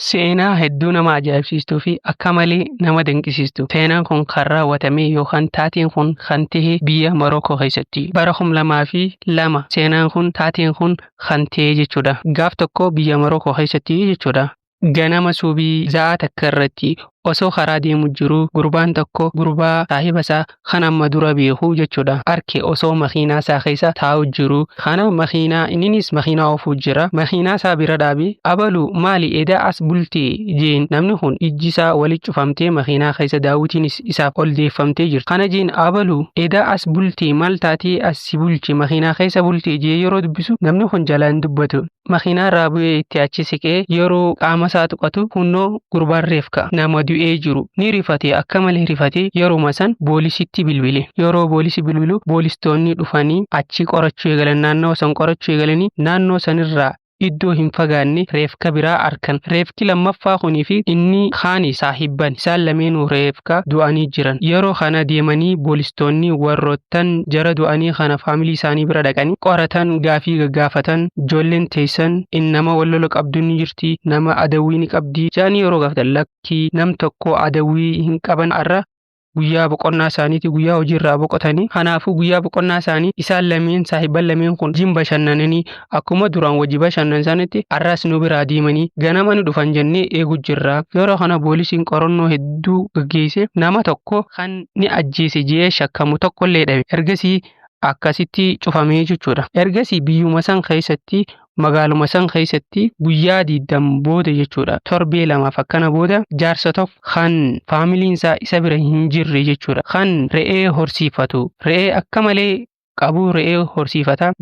Seenaa hedduu nama ajaa'ibsiistuu fi akka malee nama dinqisiistu. Seenaan kun kan raawwatame yookaan taateen kun kan ta'e biyya Morookoo keessatti bara 2002 seenaan kun taateen kun kan ta'e jechuudha. Gaaf tokko biyya Morookoo keessatti jechuudha. Ganama subii za'a takka irratti osoo karaa deemu jiruu gurbaan tokko gurbaa saahiba isaa kan amma dura beeku jechuudha. Arke osoo makiinaa isaa keessa taa'u jiru kana makiinaa inninis makiinaa oofuu jira. Makiinaa isaa bira dhaabee abalu maali edaa as bultee jeen namni kun ijji isaa walitti cufamtee makiinaa keessa daawwitiinis isaaf ol deeffamtee jirti. Kana jeen abalu edaa as bultee maal taatee as si bulche makiinaa keessa bultee jee yeroo dubbisu namni kun jalaan dubbatu. Makiinaa irraa bu'ee itti achi siqee yeroo qaama isaa tuqatu hunnoo gurbaan reefka nama du'ee jiru ni rifate akka malee rifate yeruma san boolisitti bilbile. Yeroo boolisi bilbilu boolistoonni dhufanii achi qorachuu eegalan naannoo san qorachuu eegalanii naannoo sanirraa iddoo hin fagaanne reefka biraa arkan. Reefki lammaffaa kunii fi inni kaani saahibban isaan lameenuu reefka du'anii jiran. Yeroo kana deemanii boolistoonni warroottan jara du'anii kana faamilii isaanii bira dhaqanii qoratan gaafii gaggaafatan ijoolleen teessan in nama wal lola qabdu ni jirti nama adawwii ni qabdi jedhanii yeroo gaafatan lakkii nam tokko adawwii hin qaban har'a guyyaa boqonnaa isaaniiti guyyaa hojiirraa boqotanii kanaafuu guyyaa boqonnaa isaanii isaan lameen saahibban lameen kun jin bashannananii akkuma duraan wajji bashannan sanitti har'as nu biraa deemanii ganama ni dhufan jennee eegu jirra. Yeroo kana poolisiin qorannoo hedduu gaggeesse nama tokko kan ni ajjeese jee shakkamu tokkollee dhabe. Ergasii akkasitti cufamee jechuudha. Ergasii biyyuma san keessatti magaaluma san keessatti guyyaa 20 booda jechuudha. Torbee lamaaf akkana booda jaarsa tokko kan faamiliin isaa isa bira hin jirre jechuudha. Kan re'ee horsiifatu. Re'ee akka malee qabu re'ee horsiifata.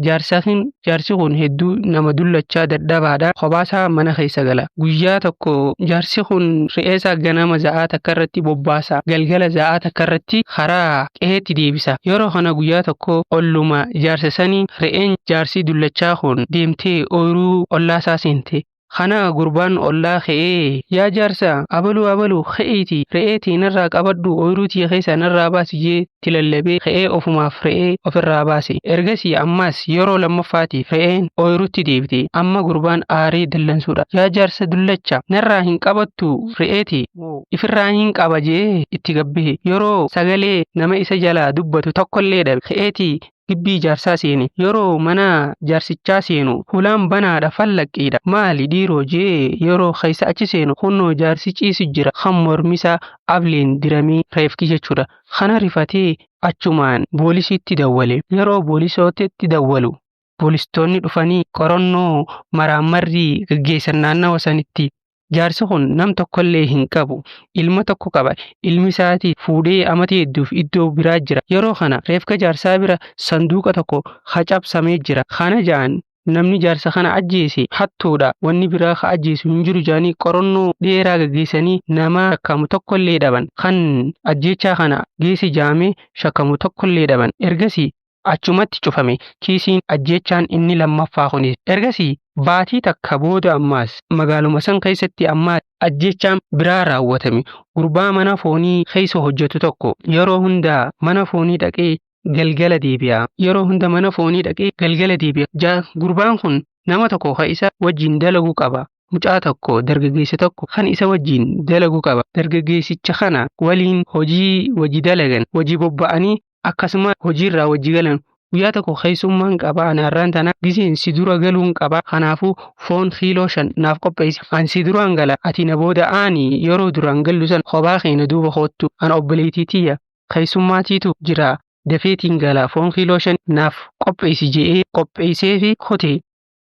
Jaarsi kun hedduu nama dullachaa dadhabaadha. Kophaasaa mana keessa gala. Guyyaa tokko jaarsi kun re'ee isaa ganama za'aa takka irratti bobbaasa. Galgala za'aa takka irratti karaa qe'eetti deebisa. Yeroo kana guyyaa tokko olluma jaarsa sanii re'een jaarsi dullachaa kun deemtee ooyiruu ollaa isaa seente. Kana gurbaan ollaa ka'ee yaa jaarsa abaluu abaluu ka'eeti re'eetii narraa qabadhu ooyiruu tiyya keessaa narraa baasi jee itti lallabee ka'ee ofumaaf re'ee ofirraa baase. Ergasii ammas yeroo lammaffaatiif re'een ooyiruutti deebite. Amma gurbaan aaree dallansuudha. Yaa jaarsa dullacha narraa hin qabattu re'eeti ifirraa hin qaba jee itti gabbahe. Yeroo sagalee nama isa jalaa dubbatu tokkollee dhabe. Ka'eeti gibbii jaarsaa seene. Yeroo mana jaarsichaa seenu hulaan banaadha fallaqqiidha. Maali dhiiroo jee yeroo keessa achi seenu kunnoo jaarsi ciisu jira. Kan mormisaa ableen diramee reefki jechuudha. Kana rifatee achumaan boolisitti dawwale. Yeroo boolisootatti dawwalu boolistoonni dhufanii qorannoo maraammarrii gaggeessan naannawa sanitti. Jaarsi kun nam tokkollee hin qabu. Ilma tokko qaba. Ilmi isaatii fuudhee amata hedduuf iddoo biraa jira. Yeroo kana reefka jaarsaa bira sanduuqa tokko hacabsamee jira. Kana ja'an namni jaarsa kana ajjeese hattuudha. Wanni biraa ka ajjeesu hin jiru jedhanii qorannoo dheeraa gaggeessanii nama shakkamu tokkollee dhaban. Kan ajjeechaa kana geesse ja'amee shakkamu tokkollee dhaban. Ergasii achumatti cufame kiisiin ajjeechaan inni lammaffaa kunis. Ergasii baatii takka booda ammaas magaaluma san keessatti ammaas ajjeechaan biraa raawwatame. Gurbaa mana foonii keessa hojjetu tokko yeroo hunda mana foonii dhaqee galgala deebi'a. Yeroo hunda mana foonii dhaqee galgala deebi'a. Gurbaan kun nama tokko kan isa wajjin dalagu qaba. Mucaa tokko dargaggeessa tokko kan isa wajjin dalagu qaba. Dargaggeessicha kana waliin hojii wajji dalagan wajji bobba'anii akkasuma hojiirraa wajji galan. Guyyaa tokko keessummaan qaba ani har'aan tana giseen si dura galuun qaba kanaafuu foon kiiloo 5 naaf qopheessi an si duraan gala ati na booda aani yeroo duraan gallu san kophaa kee na duuba koottu an obboleettii tiyya keessummaatiitu jira dafeetiin gala foon kiiloo 5 naaf qopheessi je'ee qopheesseefi kute.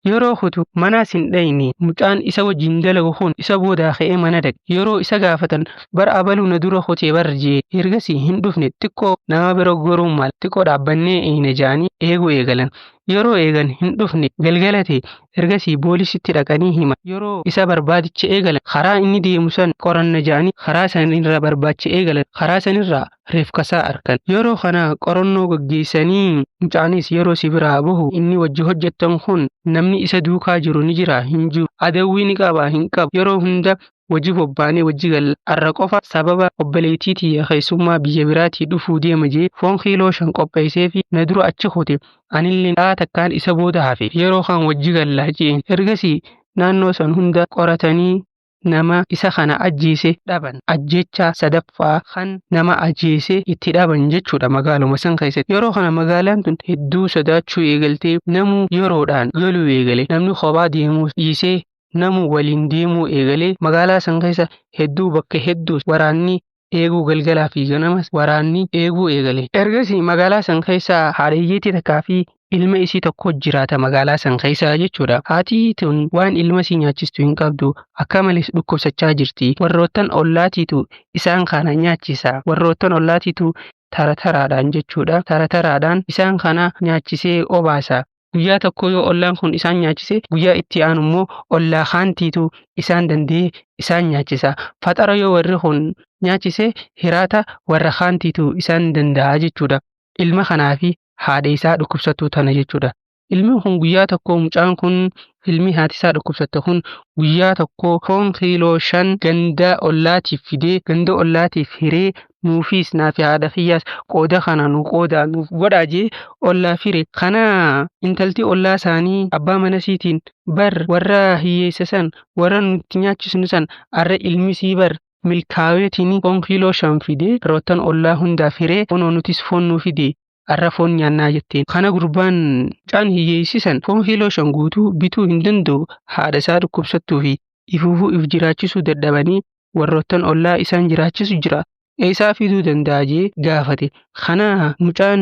Yeroo kutu manaas hin dhayne mucaan isa wajjin dalagu kun isa boodaa ka'ee mana dhaqe. Yeroo isa gaafatan bar abaluu na dura kutee bar jee ergasii hin dhufne xiqqoo nama bira goruun mala xiqqoo dhaabbannee eeyna ja'anii eeguu eegalan. Yeroo eegan hin dhufne galgala ta'e ergasii boolisitti dhaqanii himan. Yeroo isa barbaadicha eegalan karaa inni deemu san qoranna ja'anii karaa sanirra barbaacha eegalan karaa sanirraa reefkasaa arkan. Yeroo kana qorannoo gaggeessanii mucaanis yeroo si biraa bahu inni wajji hojjettan kun namni isa duukaa jiru ni jira hin jiru adawwii ni qaba hin qabu yeroo hunda wajji bobbaanee wajji galla arra qofa sababa obboleettii tiyya keessummaa biyya biraatii dhufuu deema jee foon kiiloo 5 qopheessee fi na dura achi kute anillee dhaa takkaan isa booda hafe yeroo kan wajji galla jeen ergasii naannoo san hunda qoratanii Nama isa kana ajjeese dhaban. Ajjeechaa sadaffaa kan nama ajjeese itti dhaban jechuudha magaaluma san keessatti. Yeroo kana magaalaan tun hedduu sodaachuu eegaltee namuu yeroodhaan galuu eegale. Namni kophaa deemuu dhiisee namu waliin deemuu eegalee magaalaa san keessa hedduu bakka hedduu waraanni eeguu galgalaa fi ganamas waraanni eeguu eegale. Ergasii magaalaa san keessa haadha hiyyeettii takkaa fi ilma isii tokko jiraata magaalaa san keessa jechuudha. Haati tun waan ilma isii nyaachistu hin qabdu, akka malees dhukkubsachaa jirti. Warroottan ollaatiitu isaan kana nyaachisa. Warroottan ollaatiitu tara taraadhaan jechuudha. Tara taraadhaan isaan kana nyaachisee obaasa. Guyyaa tokko yoo ollaan kun isaan nyaachise, guyyaa itti aanu immoo ollaa kaantiitu isaan danda'ee isaan nyaachisa. Faxara yoo warri kun nyaachise, hiraata warra kaantiitu isaan danda'a jechuudha. Ilma kanaa fi haadha isaa dhukkubsattuu tana jechuudha. Ilmi kun guyyaa tokko, mucaan kun, ilmi haati isaa dhukkubsatte kun, guyyaa tokko foon kiiloo 5 ganda ollaatiif fidee ganda ollaatiif hiree, nuufis naa fi haadha kiyyaas qooda kana nu qoodaa nuuf godhaa jee ollaa fire. Kana intalti ollaa isaanii abbaa mana isiitiin, bar warra hiyyeessa san, warra nuti nyaachisnu san, arra ilmi sii bar milkaaweetiin foon kiiloo 5 fidee roottan ollaa hundaaf hiree, kunoo nutis foon nuu fide, arra foon nyaannaa jetteen. Kana gurbaan mucaan hiyyeessisan foon kiiloo 5 guutuu bituu hin danda'u, haadha isaa dhukkubsattuu fi ifuufuu if jiraachisuu dadhabanii warroottan ollaa isaan jiraachisu jira. Eessaa fiduu danda'a jee gaafate. Kana mucaan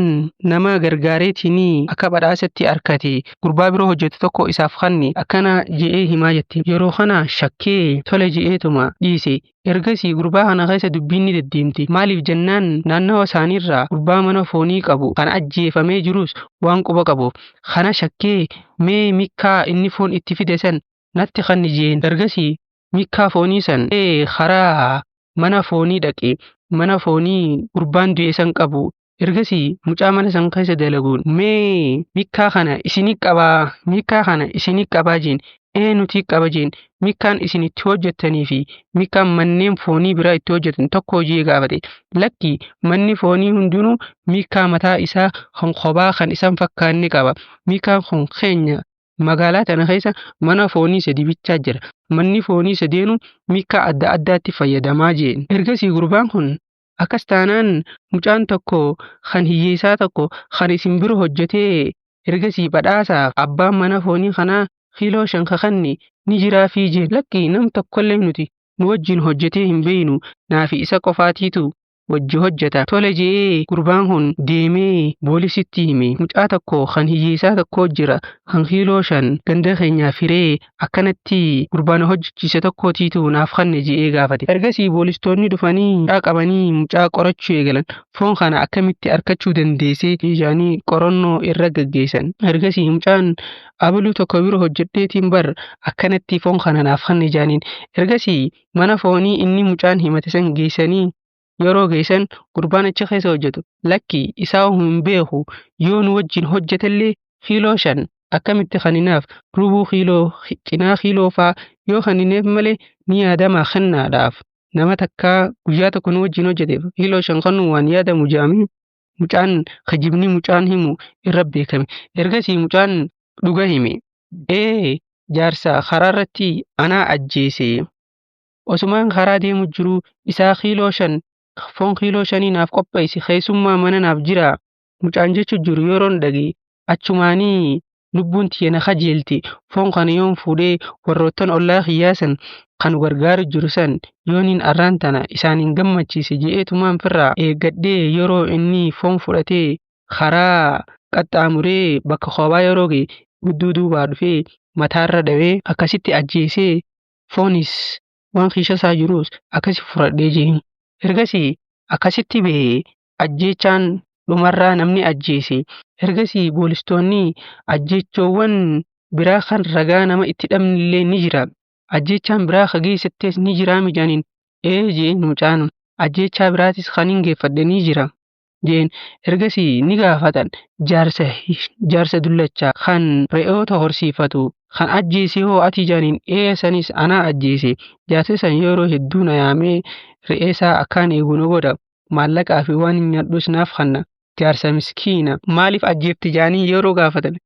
nama gargaareetiin akka badhaasatti argate gurbaa biroo hojjetu tokko isaaf kanne akkana je'ee himaa jette. Yeroo kana shakkee tole je'eetuma dhiise. Ergasii gurbaa kana keessa dubbiin ni deddeemti. Maaliif jennaan naannawa isaaniirraa gurbaa mana foonii qabu kan ajjeefamee jirus waan quba qabuuf. Kana shakkee mee mikkaa inni foon itti fide san natti kanni jeen. Ergasii mikkaa foonii san karaa mana foonii dhaqe. Mana foonii gurbaan du'e san qabu. Ergasii mucaa mana san keessa dalaguun, mee mikkaa kana isinii qabaa, mikkaa kana isinii qabaa jeen. Ee, nuti qaba jeen. Mikkaan isin itti hojjettanii fi mikkaan manneen foonii biraa itti hojjetan tokko hojii gaafate. Lakki, manni foonii hundinuu mikkaa mataa isaa kan kophaa kan isaan fakkaanne qaba. Mikkaan kun keenya. Magaalaa tana keessa mana foonii sadi bichaa jira. Manni foonii sadeenuu mikkaa adda addaatti fayyadamaa jeen. Ergasii gurbaan kun, akkas taanaan mucaan tokko kan hiyyeessaa tokko kan isin bira hojjetee ergasii badhaasaaf abbaan mana foonii kanaa kiiloo 5 kakanne ni jiraafii jeen. Lakki, nam tokkollee nuti nu wajjin hojjetee hin beeynu, naafi isa qofaatiitu wajji hojjeta. Tole je'ee gurbaan kun deemee boolisitti hime. Mucaa tokko kan hiyyeessaa tokko jira kan kiiloo 5 ganda keenyaaf hiree akkanatti gurbaan hojjechiise tokkootiitu naaf kanne je'ee gaafate. Ergasii boolistoonni dhufanii mucaa qabanii mucaa qorachuu eegalan. Foon kana akkamitti argachuu dandeessee jedhanii qorannoo irra gaggeessan. Ergasii mucaan abaluu tokko bira hojjedheetiin bar akkanatti foon kana naaf kanne jedhaniin. Ergasii mana foonii inni mucaan himate san geessanii yeroo geessan gurbaan achi keessa hojjetu, lakki, isaa hin beeku, yoo nu wajjin hojjetellee kiiloo 5 akkamitti kaninaaf, rubuu kiiloo, cinaa kiiloo faa yoo kanineef malee ni yaadama kennaadhaaf, nama takkaa guyyaa tokko nu wajjin hojjeteef kiiloo 5 kennuu waan yaadamu jedhamee mucaan kijibni mucaan himu irra beekame. Ergasii mucaan dhuga hime. Ee, jaarsa karaa irratti anaa ajjeese. Osumaan karaa deemu jiruu isaa kiiloo 5 foon kiiloo 5 naaf qopheessi, keessummaa mana naaf jira mucaan jechu jiru yeroon dhage, achumaanii lubbuun tiyya na kajeelte. Foon kana yoon fuudhee warroottan ollaa kiyyaa san kan gargaaru jiru san yooniin arraan tana isaaniin gammachiise je'eetumaan firraa eeggadhee, yeroo inni foon fudhatee karaa qaxxaamuree bakka kophaa yeroo ga'e hudduu duubaa dhufee mataarra dhawee akkasitti ajjeesee, foonis waan kiisha isaa jirus akkasi fudhadhee jeen. Ergasii akkasitti ba'e ajjeechaan dhumarraa namni ajjeese. Ergasii boolistoonni ajjeechoowwan biraa kan ragaa nama itti dhabnillee ni jira. Ajjeechaan biraa ka geessattees ni jiraa mijaaniin. Ee jeen mucaan, ajjeechaa biraatis kan hin geeffadhe ni jira jeen. Ergasii ni gaafatan, jaarsa dullacha kan re'oota horsiifatu kan ajjeese hoo ati jaaniin. Ee, sanis anaa ajjeese. Jaarsi san yeroo hedduu na yaamee re'ee isaa akkaan eegu na godha, maallaqaa fi waan hin nyaadhus naaf kanna, jaarsa miskiina. Maaliif ajjeefte jaanii yeroo gaafatan,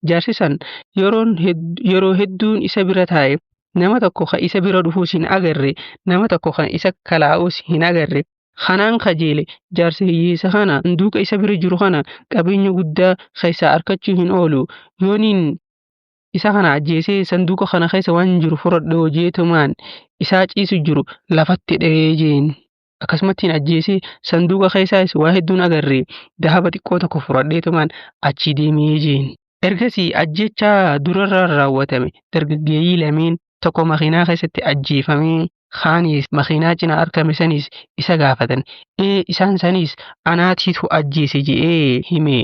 jaarsi san yeroo hedduun isa bira taa'e Nama tokko kan isa bira dhufuus hin agarre, nama tokko kan isa kalaa'us hin agarre. Kanaan kajeele jaarsa hiyyeessa kana sanduuqa isa bira jiru kana qabeenya guddaa keessaa arkachuu hin oolu. Yooniin isa kana ajjeesee sanduuqa kana keessa waan jiru fudhadhe hojeetumaan isaa ciisu jiru lafatti dhahee jeen. Akkasumattiin ajjeesee sanduuqa keessaas waa hedduun agarre dahaba xiqqoo tokko fudhadheetumaan achii deemee jeen. Ergasii ajjechaa durarraa raawwatame dargaggeeyyii lameen tokko makiinaa keessatti ajjeefamee kaanis makiinaa cinaa argame sanis isa gaafatan. Ee isaan sanis anaatiitu ajjeese je'ee hime.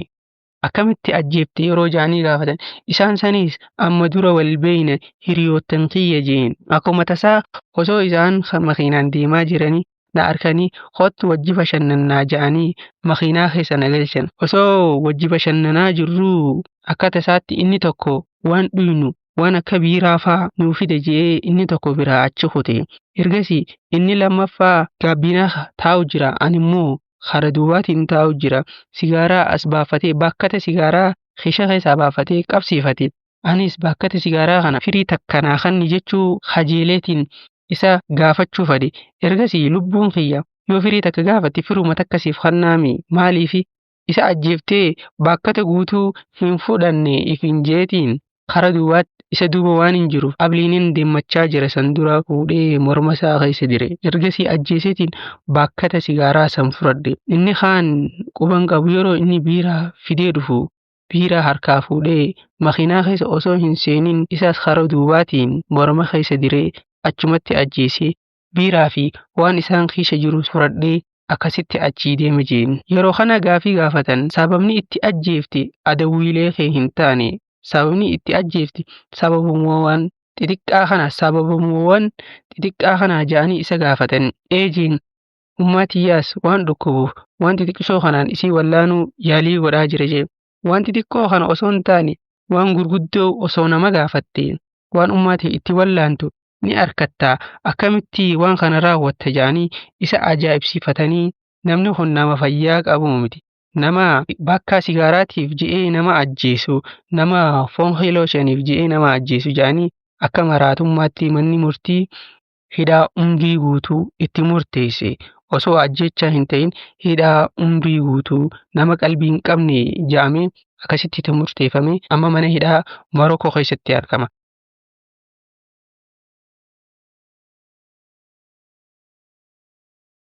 Akkamitti ajjeefte yeroo ja'anii gaafatan isaan sanis amma dura wal beeyna hiriyoottan kiyya jeen. Akkuma tasaa osoo isaan makiinaan deemaa jiranii na arkanii kottu wajji bashannannaa ja'anii makiinaa keessa na galchan. Osoo wajji bashannanaa jirruu akka tasaatti inni tokko waan dhuynu waan akka biiraa faa nuu fide je'ee inni tokko biraa achi kute. Ergasii inni lammaffaa gaabbiinaa taa'u jira ani immoo kara duubaatiin taa'u jira. Sigaaraa as baafatee bakkata sigaaraa keeshaa keessaa baafatee qabsiifate. Anis bakkata sigaaraa kana firii takkanaa kanni jechuu kajeeleetiin isa gaafachuu fedhe. Ergasii lubbuun kiyya yoo firii takka gaafatte firuma takka siif kennaami maaliifi isa ajjeeftee bakkata guutuu hin fudhanne ifin jeetiin kara duubaatti isa duuba waan hin jiruuf abliinin deemmachaa jira san dura fuudhee morma isaa keessa dire. Ergasii ajjeeseetiin bakkata sigaaraa san fudhadhe. Inni kaan quban qabu yeroo inni biiraa fidee dhufu biiraa harkaa fuudhee makiinaa keessa osoo hin seenin isaas kara duubaatiin morma keessa diree achumatti ajjeesee biiraa fi waan isaan keessa jiru fudhadhee akkasitti achii deeme jeen. Yeroo kana gaafii gaafatan sababni itti ajjeefte adawwiilee kee hin taane sababni itti ajjeefte sababuma waan xixiqqaa kana sababuma xixiqqaa kana ja'anii isa gaafatan. Ee jeen ummaa tiyyaas waan dhukkubuuf waan xixiqqishoo kanaan isii wallaanuu yaalii godhaa jira jee. Waan xixiqqoo kana osoo hin taane waan gurguddoo osoo nama gaafatte waan ummaa ta'e itti wallaantu ni arkatta akkamitti waan kana raawwatta ja'anii isa ajaa'ibsiifatanii namni kun nama fayyaa qabu miti. Nama bakka sigaaraatiif je'ee nama ajjeesu, nama foon kiiloo shaniif je'ee nama ajjeesu ja'anii akka maraatummaatti manni murtii hidhaa umrii guutuu itti murteesse. Osoo ajjechaa hin ta'in hidhaa umrii guutuu nama qalbii hin qabne ja'amee akkasitti itti murteeffame amma mana hidhaa Morokoo keessatti argama.